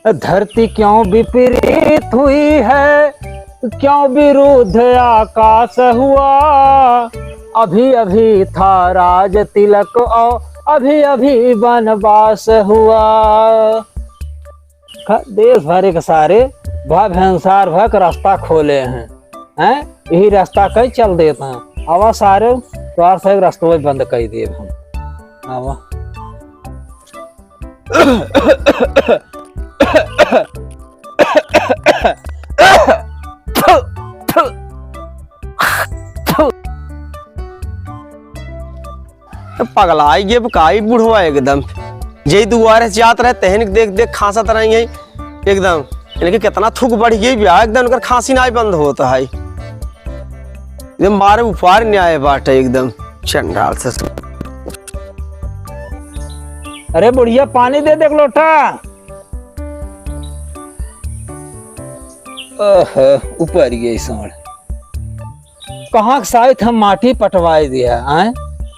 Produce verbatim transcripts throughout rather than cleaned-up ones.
धरती क्यों विपरीत हुई है, क्यों विरुद्ध आकाश हुआ, अभी अभी था राज तिलक और अभी अभी वनवास हुआ। ख-, देश भर के सारे भा भेनसार भा के रास्ता खोले हैं, हैं? यही रास्ता कहीं चल देत हैं। आवा सारे, तोहार सब रास्ता बंद कर देब हम। आवा। पगलाई गे काई बुढ़वा एकदम। जेई दुआरे से जात रहे, तहन के देख देख खांसत रही है एकदम। इनके कितना थूक बढ़ गई बा, एकदम उनकर खांसी नाई बंद होत है। एकदम मारे उपार न्याय बाटे एकदम चंडाल से। अरे बुढ़िया, पानी दे दे एक लोटा। ओह, ऊपर गई सांड। कहाँ के साइत हम माटी पटवाए दिया, आय?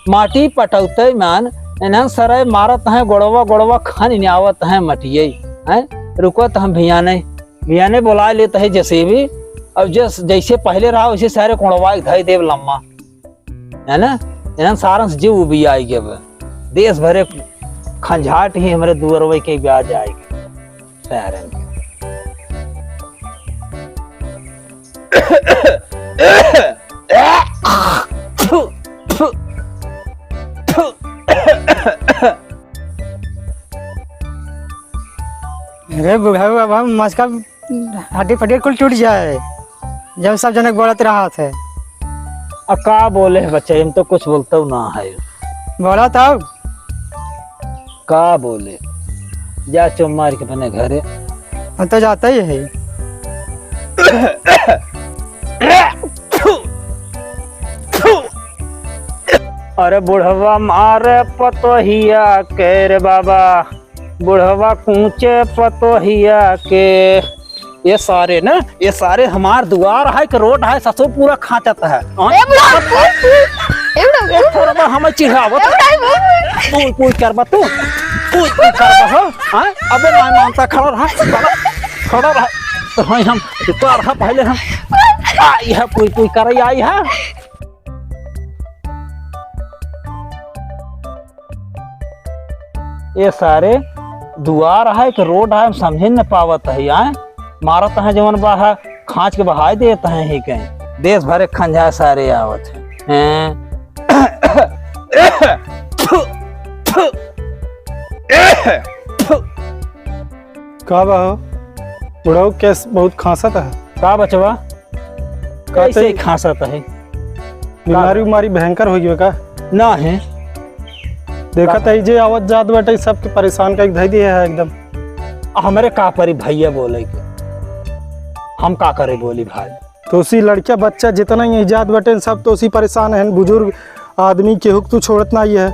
माटी पटौते मान, इन्हन सराय मारत हैं, गोड़वा, गोड़वा खान इन्हें आवत हैं मटिये, आय? रुकत हम भियाने, भियाने बुलाए लेत है जेसीबी। अब जस, जैसे पहले रहा, वैसे सारे कोड़वा के धई देव लम्मा, है ना? इन्हन सारन से जीव उबियाई गए। देश भरे खंझाट ही हमरे दुअरवे के ब्याज आएगी। सारन के। अरे बुढ़ऊ, अब हम मचका हड्डी पड्डी कुल टूट जाए, जब सब जनक बोलत रहत है। आ का बोले है बच्चा, हम तो कुछ बोलतौ ना है। बोला तब। का बोले, जा चुप मार के अपने घरे। हम तो जाते ही है। अरे बुढ़वा मारे पतोहिया के रे बाबा, बुढ़वा कूचे पतोहिया के। ये सारे ना, ये सारे हमार दुआर है कि रोड है, ससुर पूरा खांचत है। हाँ? ए बुढ़ा, ए बुढ़ा, ए थोड़ा बा हमें चिढ़ावत। ए बुढ़ा, ए बुढ़ा। पूछ, पूछ करबा तू, पूछ, पूछ करबा हो। हाँ? अबे ना मानता, खड़ा रहा, खड़ा, खड़ा रहा। तो हाँ, हम तो रहा पहले हम आई है, पूछ, पूछ कर आई है। ये सारे दुआर है कि रोड है, हम समझे न पावत है। आए मारत है जवन बा है, खांच के बहाय देत है ही कहीं। देश भरे खंजा सारे आवत है। हैं? का बा हो? बुढ़ऊ केस बहुत खांसत है। का बचवा? का कैसे तई खांसत है? बीमारी का? उमारी भयंकर हो गई का? ना है। देखत का? है जे आवत जात बाटे सबके परेशान कइके धइ दिए है एकदम। हमरे का परी भैया बोले के? हम का करे बोली भाई? तो उसी लड़किया बच्चा जितना ही जात बाटे सब तो उसी परेशान है, बुजुर्ग आदमी केहू के तू छोड़त ना ही है।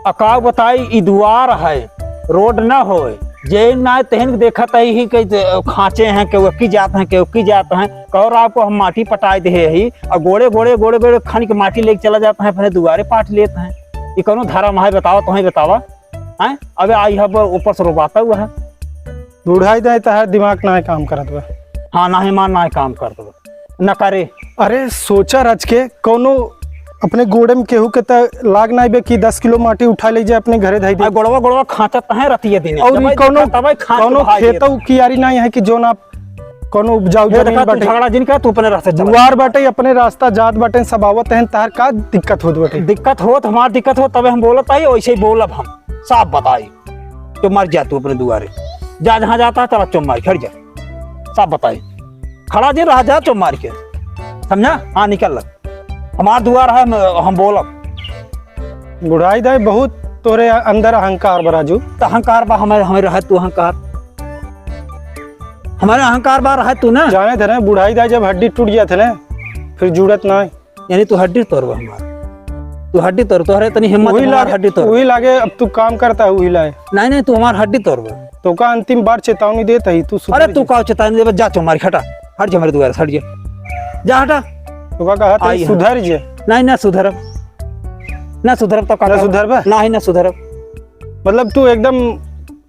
आ का बताई, ई दुआर है, रोड न होए, जे ना तेहन के देखत है ही कि खांचे हैं, केहू की जात हैं, केहू की जात हैं। कहो राव को हम माटी पटाए दे ही, और गोड़े, गोड़े, गोड़े, गोड़े खन के माटी लेके चला जाता है, अपने दुआरे पाट लेते हैं। ये कौनो धर्म है, बतावा, तुम्हें बतावा, हैं? अबे आई है, ऊपर से रोबाता हुआ है। बुढ़ाई दाई तहार दिमाग ना काम करत बा। हाँ, ना ही मान, ना ही काम करत बा। न करे। अरे सोचा रच के, कौनो अपने गोड़े में केहू के त लाग नाई बे कि दस किलो माटी उठा ले जाए अपने घरे धई दे। आ गोड़वा, गोड़वा खांचत है रतिये दिने। और जब ई कौनो, दिक्कत आवे, खांच कौनो बहाई देत खेतऊ है। कियारी नाई है कि जोन आप कौनो उपजाऊ ये जमीन देखा, तू बाटे। झगड़ा जिन कर, तू अपने रास्ते चला। दुआर बाटे, अपने रास्ता जात बाटे, सब आवत हैं, तार का दिक्कत होत बाटे? दिक्कत होत, हमार दिक्कत होत, तबे हम बोलत आई, वैसे ही बोलब हम, साफ बताई। तो मर जा तू अपने दुआरे, जा जहाँ जाता है, चला चुप मार के हट जा। साफ बताई, खड़ा दिन रहा जा चुप मार के, समझा? हाँ, निकल लग, हमार दुआर है, हम, हम बोलब। बुढ़ाई दाई बहुत तोरे अंदर अहंकार बा राजू। तो अहंकार बा हमें, हमें रहे तू अहंकार, हमारे अहंकार बा रहे तू ना। जाने थे ना बुढ़ाई दाई जब हड्डी टूट गया थे ना, फिर जुड़त ना है। यानी तू हड्डी तोड़बा हमार, तू हड्डी तोड़, तोहरे तनी हिम्मत वही है, हमार लागे, हड्डी तोड़। वही लागे अब तू काम करता है, वही लाए। नहीं, नहीं, तू हमार हड्डी तोड़बा। तो का अंतिम बार चेतावनी देता ही तू सुधर अरे तू जा। का चेतावनी देबा? जा चुप मार के हटा, हट जा हमारे दुआरे से, हट जा, जा हटा। तो का कहा था, आई है। सुधर जे। नहीं, ना सुधरब, ना सुधरब तो का ना करब? सुधरबा? नहीं, ना सुधरब। मतलब तू एकदम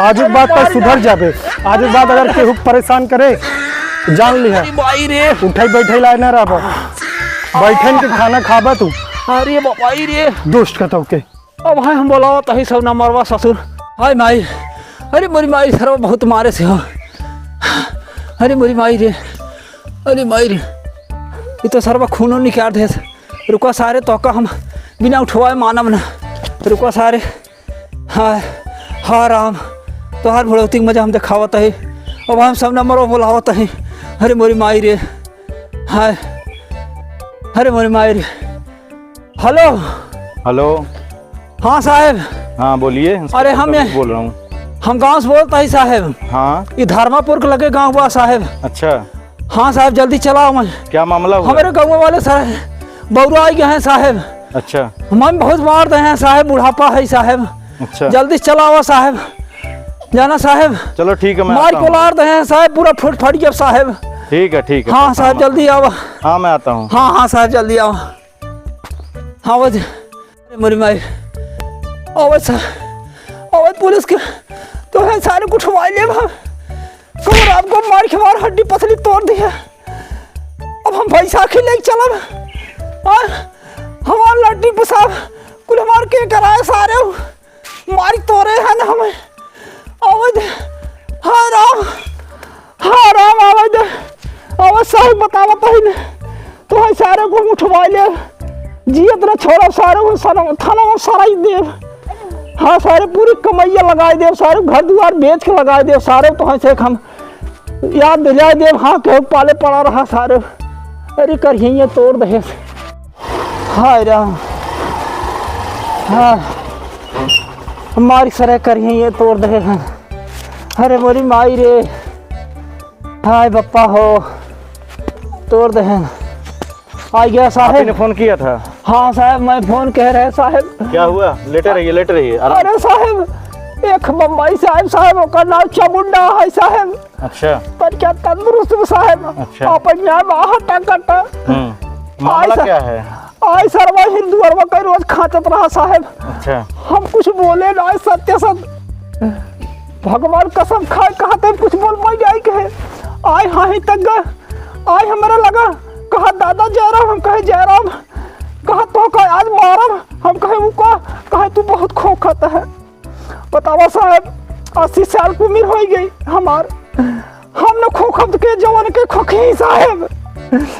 आज के बाद तैं सुधर जाबे। आज के बाद अगर केहू के परेशान करे, जान लिहा। अरे भाई रे। उठे बैठे लायक ना रहबा। बैठन के खाना खाबा तू। अरे बाबा रे। दुष्ट कतौ के। अब हाय हम बोलावत ही सब नमरवा ससुर। हाय माई। अरे मोरी माई, सरवा बहुत मारे से हो। अरे मोरी माई रे। अरे माई रे। ई तो सरवा खूनो निकाल देस। रुका सारे, तोका हम बिना उठवाए मानब ना। रुका सारे। हाँ, हाँ राम, तोहार भुड़ौती के मजा हम देखावत ही। अब हम सब नमरवा बोलावत ही। अरे मोरी माई रे। हाय। अरे मोरी माई रे। हेलो। हेलो। हाँ साहेब। हाँ, बोलिए। अरे, हम इंस्पेक्टर बोल रहा हूँ। हम गाँव से बोलत ही साहेब। हाँ। ई धर्मापुर के लगे गाँव हुआ साहेब। अच्छा। हाँ साहेब, जल्दी चलावा। क्या मामला हुआ? हमरे गाँव वाले साहेब बौराइ गए हैं साहेब। अच्छा। हम बहुत मार दे हैं साहेब, बुढ़ापा है साहेब। अच्छा। जल्दी चलावा साहेब। जाना साहेब। चलो ठीक है, मैं मार आता हूँ। कोलार दे हैं साहेब, पूरा फुट फट गया साहेब। ठीक है, ठीक है, हाँ साहेब, जल्दी आवा। हाँ, मैं आता हूँ। हाँ, हाँ साहेब, जल्दी आवा। हाँ, वो दे। अरे मोरी माई, अवै सा, अवै पुलिस के, तोहैं सारे को उठवाइ लेब हम। कमर आपको मार के हमार हड्डी पसली तोड़ दिया। अब हम बैसाखी लेके चलब। हाँ, हमार लड्डी पुसाब, कुल हमार के कराए सारे, मारी तोरे हैं ना हमें। अवै दे, हाँ राम। हाँ, राम आवे दे। आवे साहब, बतावा पहिले। तोहैं सारे को हम उठवाइ लेब। जियत न छोड़ब सारे को, सर-, थाना में सराइ देब। हाँ, सारे पूरी कमइया लगाइ देब, सारे घर दुआर बेच के लगाइ देब, सारे तोहैं से हम याद दिलाइ देब। हाँ, केहू पाले पड़ा रहा सारे। अरे, करिहैं तोड़ देहे। हाय राम। हाँ। मारी सरे करिहैं तोड़ देहे हैं। अरे मोरी माई रे। हाय बप्पा हो, तोड़ देहे। आ गया साहेब। आपने फोन किया था? हाँ साहेब, मैं फोन कह रहे साहेब। क्या हुआ? लेटे रहिए, लेटे रहिए, आराम। अरे साहेब, एक बम्बई साहेब, साहेब, ओकर नाम चामुंडा है साहेब। अच्छा। पर क्या तंदुरुस्त है साहेब। अच्छा। अपन यहाँ में हटा कटा। हम्म। मामला क्या है? आय सरवा हिंदू अरवा के रोज खाचत रहा साहेब। अच्छा। हम कुछ बोले ना, सत्य सत। भगवान कसम खाए, कहा तब कुछ बोल पाई जाए कहे। आय हाँ ही तक गा, आय हमारा लगा, कहा दादा जयराम, हम कहे जयराम, कहा तो का आज मारब, हम कहे वो का, कहे तू बहुत खोखत है। बतावा साहेब, अस्सी साल की उम्र होइ गई हमार, हम न खोखब के जवन के खोखी साहेब।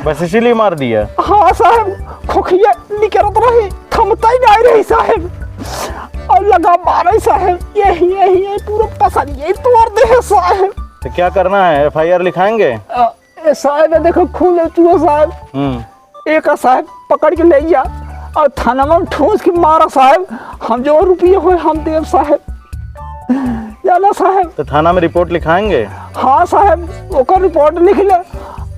बस इसीलिए मार दिया? हाँ साहेब, खोखिया निकरत रही, थमतै नाहीं रही साहेब, और लगा मारे साहेब, यही, यही, यही पूरा पसलिया तोड़ देहे साहेब। तो क्या करना है, एफ आई आर लिखाएंगे? अ, ए साहेब, ये देखो खून चुआ साहेब। हम्म। एका साहेब पकड़ के ले जा और थाना में ठूस के मारा साहेब, हम जो रुपये होए हम देब साहेब। जाना साहेब। तो थाना में रिपोर्ट लिखाएंगे? हाँ साहेब, ओकर रिपोर्ट लिख ले,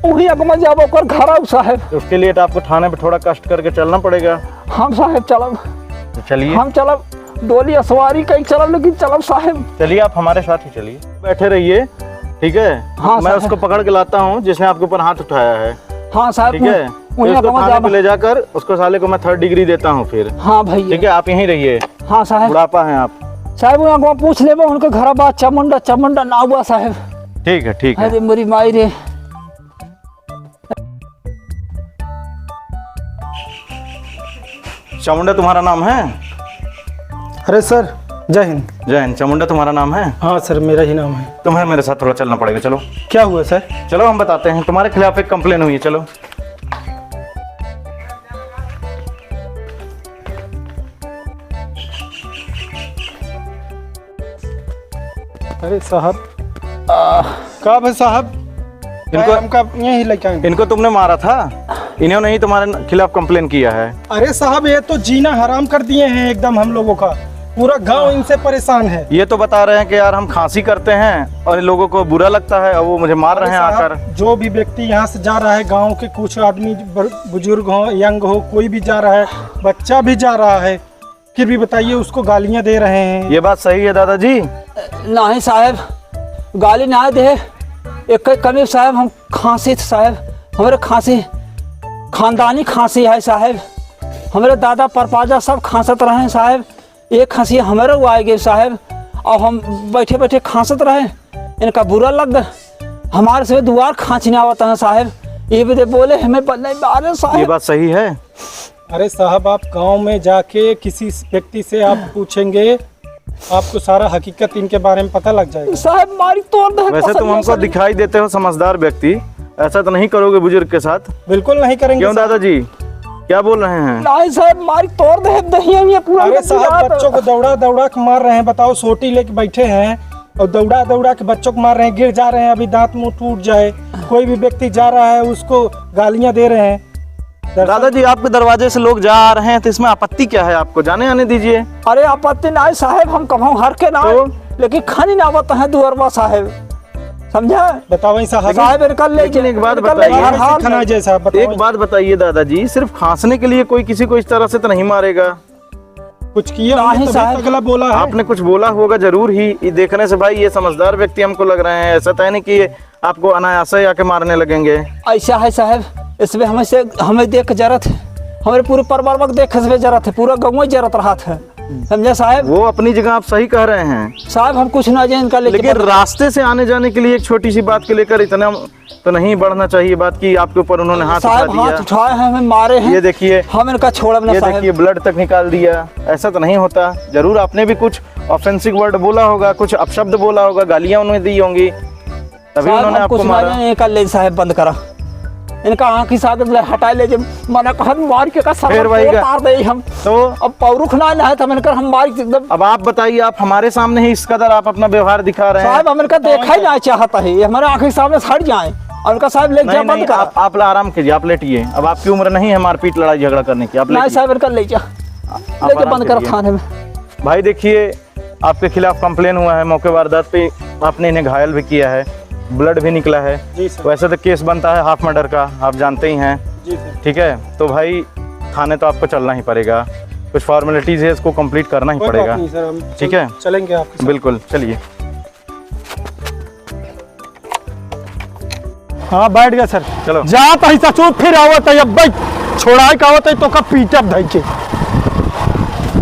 वही अगमा जाब ओकर घर आऊ साहेब। तो उसके लिए तो आपको थाने पे थोड़ा कष्ट करके चलना पड़ेगा। हम साहेब चलब। तो चलिए। हम चलब, डोली असवारी कहीं चलब, लेकिन चलब साहेब। चलिए, आप हमारे साथ ही चलिए, बैठे रहिए, ठीक है? हाँ, मैं साहब। उसको पकड़ के लाता हूँ जिसने आपके ऊपर हाथ उठाया है। हाँ, साहब, ठीक है? उन्हें तो इसको थाने पे ले जाकर उसको, साले को, मैं थर्ड डिग्री देता हूँ फिर। हाँ, भैया। ठीक है, आप यहीं रहिए। हाँ, साहब। बुढ़ापा है आप। साहब, उहाँ को पूछ लेबे, उनके घर बा, चामुंडा, चामुंडा ना हुआ, साहब। ठीक है, ठीक है। अरे, मेरी माई रे। चामुंडा तुम्हारा नाम है? अरे सर, जय हिंद। जय हिंद। चामुंडा तुम्हारा नाम है? हाँ सर, मेरा ही नाम है। तुम्हें मेरे साथ थोड़ा चलना पड़ेगा, चलो। क्या हुआ सर? चलो, हम बताते हैं, तुम्हारे खिलाफ एक कंप्लेन हुई है, चलो। अरे साहब, आ, का भाई साहब? इनको, भाई, हमका यहीं लेके आए। इनको तुमने मारा था, इन्होंने ही तुम्हारे न-, खिलाफ कंप्लेन किया है। अरे साहब, ये तो जीना हराम कर दिए हैं एकदम हम लोगों का। पूरा गांव इनसे परेशान है। ये तो बता रहे हैं कि यार, हम खांसी करते हैं और इन लोगों को बुरा लगता है और वो मुझे मार रहे हैं आकर। अरे साहब, जो भी व्यक्ति यहाँ से जा रहा है, गांव के कुछ आदमी ब-, बुजुर्ग हो, यंग हो, कोई भी जा रहा है, बच्चा भी जा रहा है, फिर भी बताइए, उसको गालियां दे रहे हैं। ये बात सही है दादाजी? नहीं साहब, गाली ना दे, एक कमी साहब, हम खांसी थे साहब, हमरे खांसी, खानदानी खांसी है साहब, हमरे दादा परपाजा सब खांसत रहे हैं साहब, ये खांसी हमरे वो आ गए साहब, और हम बैठे बैठे खांसत रहे, इनका बुरा लग गया, हमारे से दुआर खांसने आवत है साहब, ये भी दे बोले हमें ब-, नहीं मारे साहब। ये बात सही है? अरे साहब, आप गांव में जाके किसी व्यक्ति से आप पूछेंगे, आपको सारा हकीकत इनके बारे में पता लग जाएगा। साहब, मारी तोड़ दे, वैसे कसम तुम हमको से। दिखाई देते हो समझदार व्यक्ति, ऐसा तो नहीं करोगे बुजुर्ग के साथ? बिल्कुल नहीं करेंगे क्यों साहब। दादाजी, क्या बोल रहे हैं? नहीं साहब, मारी तोड़ दे, दहिया में पूरा अरे एकदम साहब, पिरात। बच्चों को दौड़ा दौड़ा के मार रहे हैं, बताओ, सोटी लेके बैठे हैं और दौड़ा दौड़ा के बच्चों को मार रहे हैं, गिर जा रहे हैं, अभी दांत मुंह टूट जाए, कोई भी व्यक्ति जा रहा है उसको गालियां दे रहे हैं। दरअसल दादाजी, आपके दरवाजे से लोग जा आ रहे हैं, तो इसमें आपत्ति क्या है आपको? जाने आने दीजिए। अरे, आपत्ति ना है साहेब, हम कभौ हर के ना तो? लेकिन खानी ना आवत है दुअरवा साहेब, समझा? बताओ ही साहब। साहेब, इनका ले लेकिन एक बात इनका ले बताइए। हर हाल खाना में। जैसा बताओ। एक बात बताइए दादाजी, सिर्फ खांसने के लिए कोई किसी को इस तरह से तो नहीं मारेगा? कुछ किए होंगे नहीं तभी साहब। तो अगला बोला है। आपने कुछ बोला होगा जरूर ही। ये देखने से भाई ये समझदार व्यक्ति हमको लग रहे हैं, ऐसा तो है नहीं कि ये आपको अनायास ही आके मारने लगेंगे। ऐसा है साहब, इसमें हमें से, हमें देख के जरत है, हमारे पूरे परिवार में देख के इसमें जरत है, पूरा गाँव ही जरत रहा था, समझे साहब? वो अपनी जगह आप सही कह रहे हैं। साहब, हम कुछ ना जाने इनका लेके लेकिन बता- रास्ते से आने जाने के लिए एक छोटी सी बात के लेकर इतना तो नहीं बढ़ना चाहिए बात कि आपके ऊपर उन्होंने हाथ उठा साहब, दिया। हाथ उठाए हैं, हमें मारे हैं। ये देखिए, हम इनका छोड़ब ना ये साहब। देखिए, ब्लड तक निकाल दिया। ऐसा तो नहीं होता। जरूर आपने भी कुछ ऑफेंसिव वर्ड बोला होगा, कुछ अपशब्द बोला होगा, गालियां उन्हें दी होंगी, तभी साहब, उन्होंने हम आपको कुछ ना मारा। जाने, इनका ले साहब बंद करा, इनका आँख ही साथ ले हटा ले, जब मना कहत मार के का सर फिर वही तोड़ का। तार दे हम। तो अब पौरुख ना, ना है तो हम इनकर हम मार के एकदम। अब आप बताइए, आप हमारे सामने ही इस कदर आप अपना व्यवहार दिखा रहे हैं। साहब, हम इनका देखा ही ना चाहता है, ये हमारे आँख के सामने से हट जाए और इनका साहब ले नहीं, जा बंद नहीं, करा। आप, आप आराम कीजिए, आप लेटिए। अब आपकी उम्र नहीं है मारपीट, लड़ाई झगड़ा करने की, आप नहीं लेटिए। साहब, इनका ले जा, आप लेके आराम बंद करा कीजिए। थाने में। भाई देखिए, आपके खिलाफ कंप्लेन हुआ है, मौके वारदात पे आपने इन्हें घायल भी किया है, ब्लड भी निकला है। जी सर। वैसे तो केस बनता है हाफ मर्डर का, आप जानते ही हैं। जी सर। ठीक है, तो भाई थाने तो आपको चलना ही पड़ेगा, कुछ फॉर्मेलिटीज है, इसको कंप्लीट करना ही कोई बात पड़ेगा। नहीं सर, हम ठीक है? चलेंगे आपके साथ। बिल्कुल, चलिए। हाँ, बैठ गया सर। चलो। जात है ससुर, फिर आवत है, अब भाई छोड़ाए का आवत है तो का पीटब धई के।